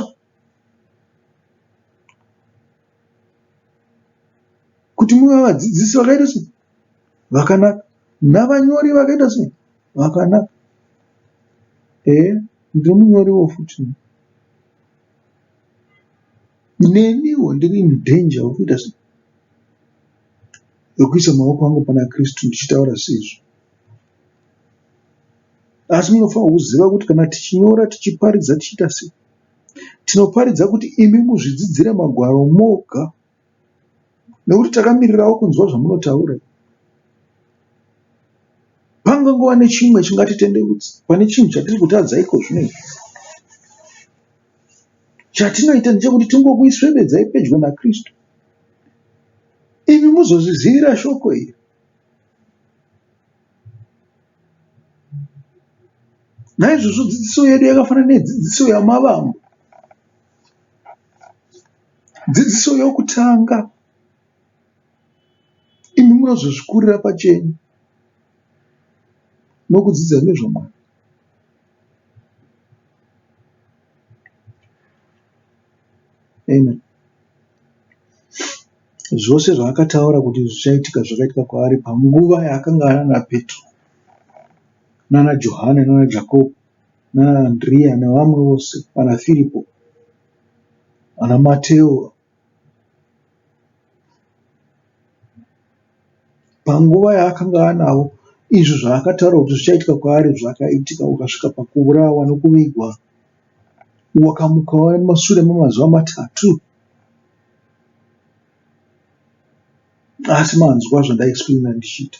Kuti muve vadzidzisi vakaita sei? Vakanaka. Navanyori vakaita sei? Vakanaka. Ehe, ndiri munyoriwo futi. Neniwo ndiri in danger wekuita sei? Wekuisa maoko angu pana Kristu ndichitaura seizvi. Asi munofanirwa kuziva kuti kana tichinyora, tichiparidza, tichiita sei, tinoparidza kuti imi muzvidzidzire magwaro moga nekuti takamirirawo kunzwa zvamunotaura. Pangangova nechimwe chingatitendeutsa pane chinhu chatiri kutadza iko zvino izvi. Chatinoita ndechekuti tingokuiswededzai pedyo naKristu, imi muzozvizivira shoko iri. Naizvozvo dzidziso yedu yakafanana nedzidziso yamavambo, dzidziso yokutanga. Imi munozozvikurira pachenyu nokudzidza nezvaMwari. Amen. Zvose zvaakataura kuti zvichaitika zvakaitika kwaari panguva yaakanga ana Petro nana Johane nana Jakobho nana Andrea nevamwe vose vana Firipo vana Mateo Panguva yaakanga anavo, izvo zvaakataura kuti zvichaitika kwaari zvakaitika, ukasvika pakuurawa nokuvigwa. Wakamukawo mushure memazuva matatu. Asi manzwa zvandaexplainer ndichiita.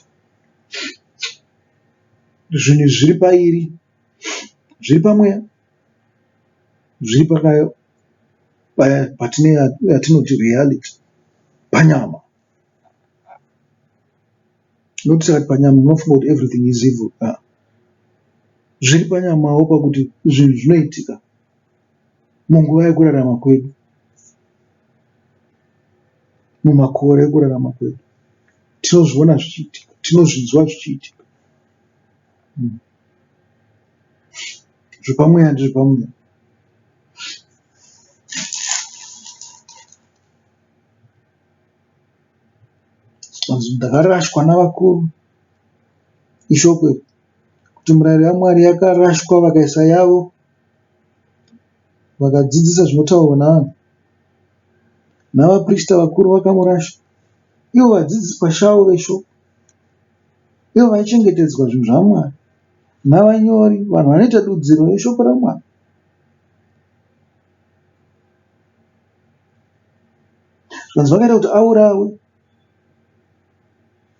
Zvinhu izvi zviri pairi, zviri pamweya, zviri patine yatinoti reality, panyama. Not tikati panyama munofunga kuti everything is evil. Ah. Zviri panyamawo pakuti zvinhu zvinoitika munguva yekurarama kwedu, mumakore ekurarama kwedu. Tinozviona zvichiitika, tinozvinzwa zvichiitika. Zvepamweya ndezvepamweya. Zvikanzi ndakarashwa navakuru. Ishoko iri kuti mirayiro yaMwari yakarashwa vakaisa yavo vakadzidzisa zvinotaurwa navanhu. Navaprista vakuru vakamurasha. Ivo vadzidzisi pachavo veshoko. Ivo vaichengetedzwa zvinhu zvaMwari. Navanyori vanhu vanoita dudziro yeshoko raMwari. Zvikanzi vakaita kuti aurawe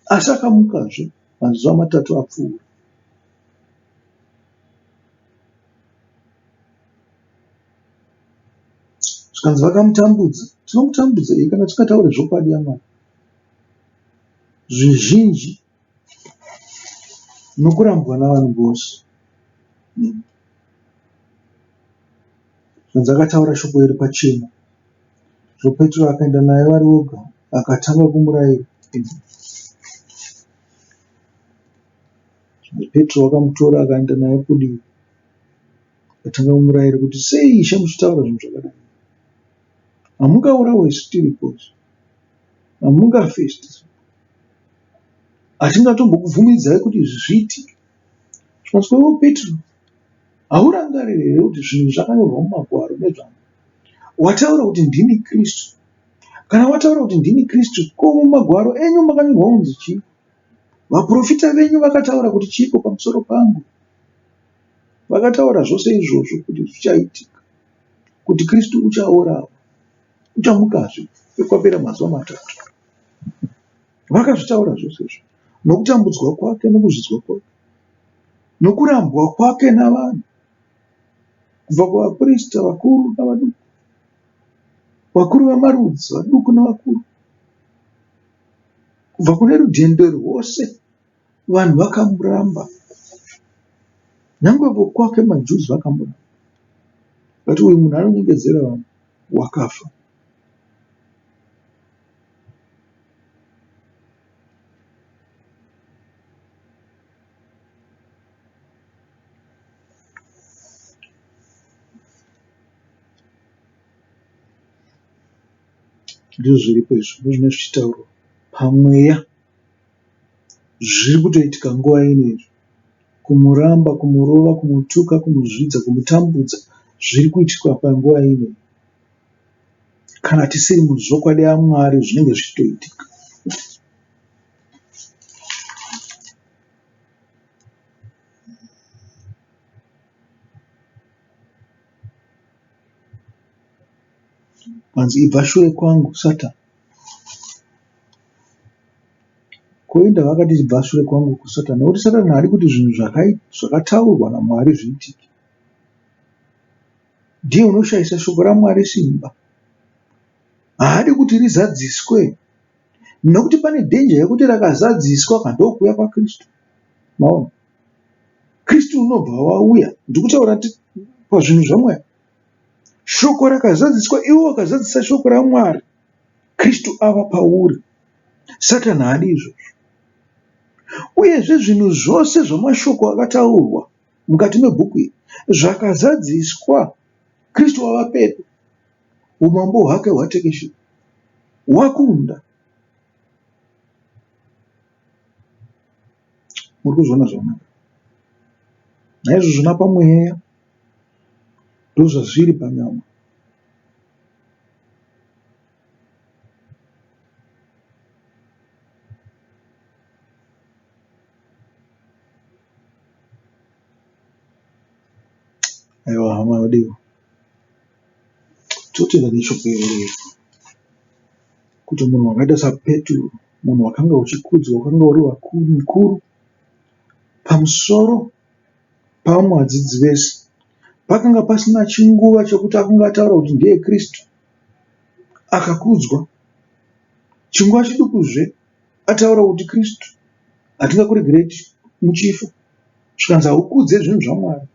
asi akamukazve mazuva matatu apfuura. Zvikanzi vakamutambudza. Tinomutambudza iye kana tisingataure zvokwadi yaMwari. Zvizhinji nokurambwa navanhu vose. Zvikanzi akataura shoko iri pachena. Zvino Petro akaenda naye vari voga akatanga kumurayira. Petro wakamutora akaenda naye kudivi akatanga kumurayira kuti sei Ishe muchitaura zvinhu zvakadai? Hamungaurawe isu tiripo isu. Hamungafe isu tiripo. Hatingatombokubvumidzai kuti izvi zviitike. Zvikanzi iwe Petro, haurangariri here kuti zvinhu zvakanyorwa mumagwaro nezvangu? Wataura kuti ndini Kristu. Kana wataura kuti ndini Kristu, ko mumagwaro enyu makanyorwa kunzi chii? Vaprofita venyu vakataura kuti chiiko pamusoro pangu? Vakataura zvose izvozvo kuti zvichaitika, kuti Kristu uchaurawa, uchamukazve kwapera mazuva matatu. Vakazvitaura zvose izvo, nokutambudzwa kwake nokuzvidzwa kwake. Nokurambwa kwake navanhu, kubva kuvaprista vakuru navaduku, vakuru vamarudzi, vaduku navakuru, kubva kune rudhende rwose, vanhu vakamuramba. Nyangwe vokwake maJuzi vakamuramba. Vati uyu munhu anonyengedzera vanhu, wakafa. Ndizvo zviripo izvo ndozvinenge zvichitaurwa pamweya. Zviri kutoitika nguva ino izvi. Kumuramba, kumurova, kumutuka, kumuzvidza, kumutambudza zviri kuitika panguva ino. Kana tisiri muzvokwadi yaMwari zvinenge zvichitoitika. Panzi ibva shure kwangu Satan. Ko indava akati ibva shure kwangu kuSatan? Nekuti Satan haadi kuti zvinhu zvakataurwa naMwari zviitike. Ndiye unoshaisa shoko raMwari simba. Haadi kuti rizadziswe. Nokuti pane danger yekuti rakazadziswa ka ndokuuya kwaKristu. Maona? Kristu unobva wauya. Ndikutaura pazvinhu zvaMwari. Shoko rakazadziswa, iwe wakazadzisa shoko raMwari. Kristu ava pauri. Satani haadi izvozvo. Uyezve zvinhu zvose zvamashoko akataurwa mukati mebhuku iri zvakazadziswa. Kristu wava pedo. Umambo hwake hwatekeshera. Hwakunda. Muri kuzviona zvakanaka. Naizvozvo napamweya ndozvazviri panyama. Aiwa hama vadiwa. Totenda neshoko iroro kuti munhu wakaita saPetro, munhu wakanga uchikudzwa, wakanga uri mukuru pamusoro pavamwe vadzidzi vese. Pakanga pasina chinguva chekuti akanga ataura kuti ndiye Kristu, akakudzwa. Chinguva chidukuzve ataura kuti Kristu, hatingakuregerei muchifa. Zvikanzi haukudze zvinhu zvaMwari.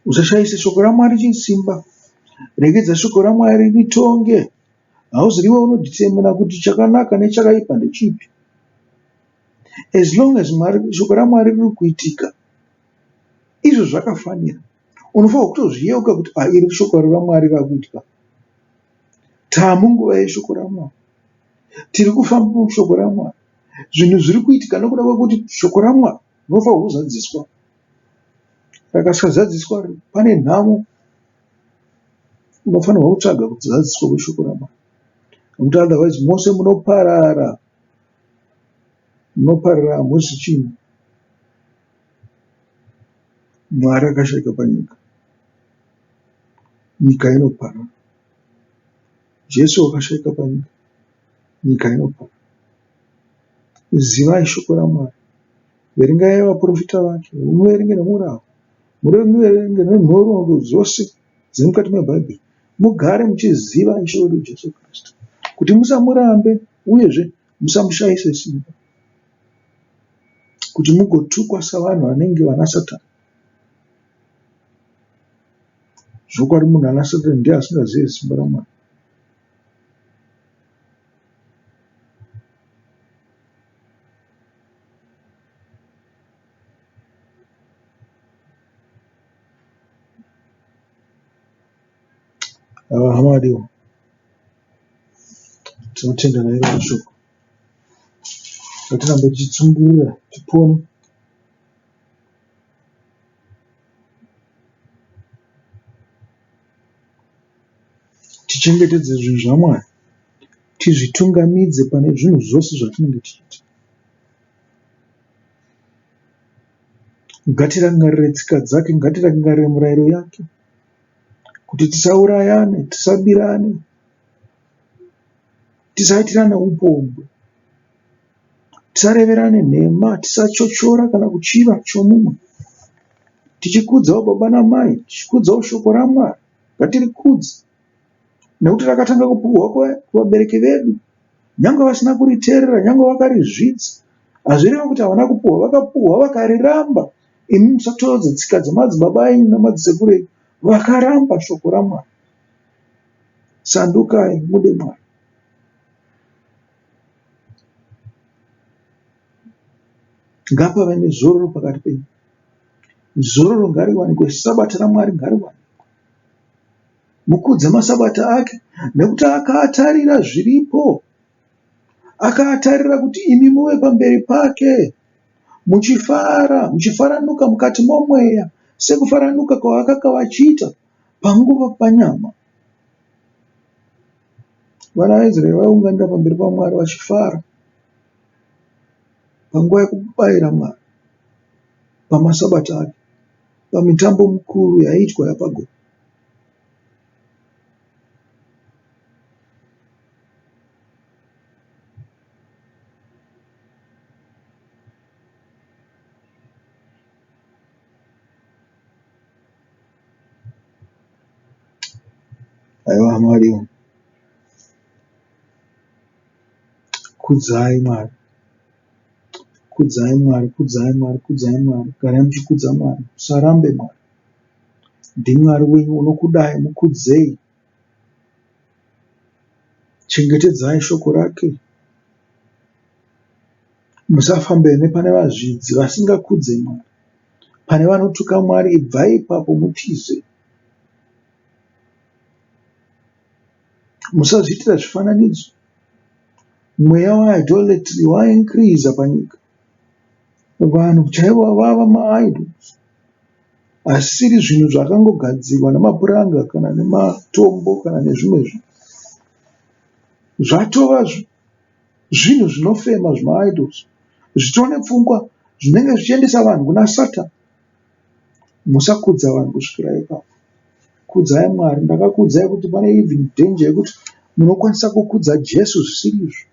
Usashaise shoko raMwari chisimba. Regedza shoko raMwari ritonge. Hauziriwe unodhitemina kuti chakanaka nechakaipa ndechipi. As long as Mwari, shoko raMwari riri kuitika, izvo zvakafanira. Unofanirwa kutozviyeuka kuti ah, iri shoko raMwari rakuitika. Taamunguva yeshoko raMwari. Tiri kufamba mushoko raMwari. Zvinhu zviri kuitika nokuda kwekuti shoko raMwari rinofanirwa kuzadziswa. Rakasazadziswa pane nhamo. Unofanirwa kutsvaga kuzadziswa kweshoko raMwari. Nekuti otherwise mose munoparara. Munoparara hamuzi chinhu. Mwari akashaika panyika. Nyika inoparara. Jesu akashaika panyika. Nyika inoparara. Zivai shoko raMwari. Verengai vaprofita vake, muverenge nemurau, muverenge nenhoroondo dzose dziri mukati meBhaibheri. Mugare muchiziva Ishe wedu Jesu Kristu, kuti musamurambe uyezve musamushaise simba, kuti mugotukwa savanhu vanenge vana Satani. Zvokwadi munhu ana Satani ndiye asingazive simba raMwari. Ava hama vadiwa, tinotenda nairo mashoko. Ngatirambe tichitsungirira tipone. Tichengetedze zvinhu zvaMwari, tizvitungamidze pane zvinhu zvose zvatinenge tichiita. Ngatirangarire tsika dzake, ngatirangarire murayiro yake kuti tisaurayane, tisabirane, tisaitirane upombwe. Tisareverane nhema, tisachochora kana kuchiva chomumwe. Tichikudzawo baba namai, tichikudzawo shoko raMwari. Ngatirikudze nekuti rakatanga kupuhwa kuvabereki vedu. Nyangwe vasina kuriteerera, nyangwe vakarizvidza, hazvirevi kuti havana kupuhwa. Vakapuhwa vakariramba. Imi musatorodze tsika dzemadzibaba enyu namadzisekuru enyu vakaramba shoko raMwari. Sandukai mude Mwari. Ngapave nezororo pakati penyu. Zororo ngariwanikwe, Sabata raMwari ngariwanikwe. Mukudze masabata ake nekuti akaatarira zviripo. Akaatarira kuti imi muve pamberi pake muchifara, muchifaranuka mukati momweya sekufaranuka kwavakanga vachiita panguva panyama. Vana vaIsraeri vaiunganira pamberi paMwari vachifara panguva yekubayira Mwari pamasabata ake, pamitambo mikuru yaiitwa yapagore. Aiwa Mwari, kudzai Mwari, kudzai Mwari, kudzai Mwari, kudzai Mwari, garai muchikudza Mwari, musarambe Mwari. NdiMwari wenyu unokudai, mukudzei. Chengetedzai shoko rake. Musafambe nepane vazvidzi vasingakudze Mwari. Pane vanotuka Mwari ibvai ipapo mutize. Musazviitira zvifananidzo. Mweya weidolatry waincreaser panyika. Vanhu chaivo vava maidols. Asiri zvinhu zvakangogadzirwa nemapuranga kana nematombo kana nezvimwe zvinhu. Zvatova zvinhu zvinofema zvimaidols zvitori nepfungwa zvinenge zvichiendesa vanhu kuna Satan. Musakudza vanhu kusvikira ipapo. Kudzai Mwari. Ndakakuudzai kuti pane even danger yekuti munokwanisa kukudza Jesu zvisiri izvo.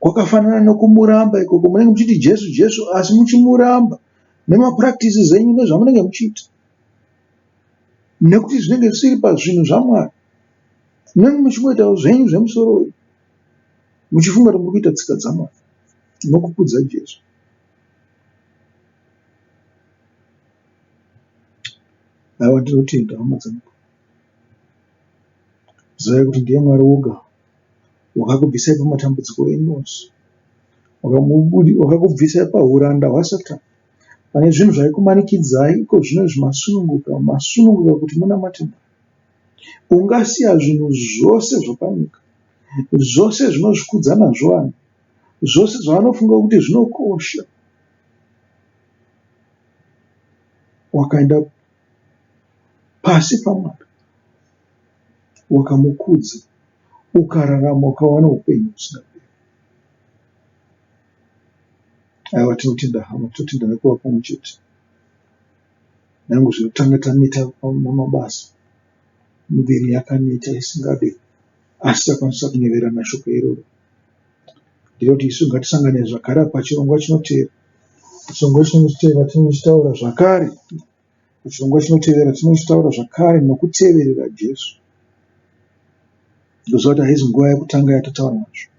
Kwakafanana nokumuramba ikoko. Munenge muchiti Jesu Jesu asi muchimuramba nemapractices enyu nezvamunenge muchiita. Nekuti zvinenge zvisiri pazvinhu zvaMwari. Munenge muchingoitawo zvenyu zvemusoro wenyu muchifunga kuti muri kuita tsika dzaMwari nokukudza Jesu. Aiwa ndinotenda hama dzangu. Zivai kuti ndiye Mwari woga wakakubvisai pamatambudziko enyu ose. Wakakubvisai pahuranda hwaSatani. Pane zvinhu zvaikumanikidzai iko zvino izvi masununguka, masununguka kuti munamate Mwari. Ungasiya zvinhu zvose zvepanyika, zvose zvinozvikudza nazvo vanhu, zvose zvavanofunga kuti zvinokosha. Wakaenda pasi paMwari, wakamukudza, ukararama ukawana upenyu husingaperi. Aiwa tinotenda hama, tinotenda nekuva pamwe chete. Nyangwe zvino tanga taneta namabasa, miviri yakaneta isingade asi takwanisa kunyeverana shoko iroro. Ndinoti isu ngatisangane zvakare pachirongwa chinotevera. Chirongwa chinotevera tinenge tichitaura zvakare, chirongwa chinotevera tinenge tichitaura zvakare nokuteverera Jesu. Ndoziva kuti haizi nguva yekutanga yatataura nazvo,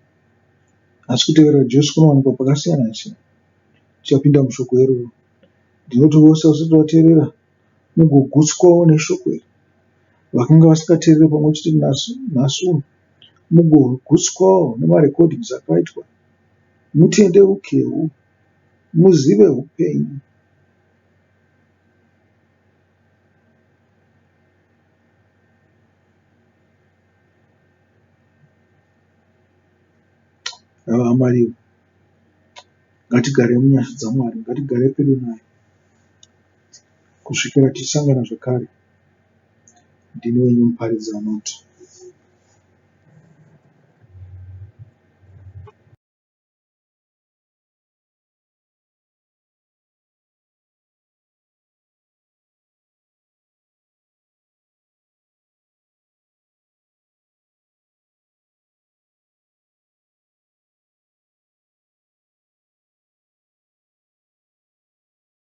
asi kuteverera Jesu kunowanikwa pakasiyana siyana. Tichapinda mushoko iroro. Ndinoti vose vasati vateerera mugogutswawo neshoko iri. Vakanga vasingateereri pamwe chete nhasi uno mugogutswawo nemarecordings akaitwa. Mutendeukewo muzive hupenyu. Hama Ngatigarei munyasha dzaMwari, ngatigarei pedo naye kusvikira tichisangana zvakare. Ndini wenyu muparidzi anoti.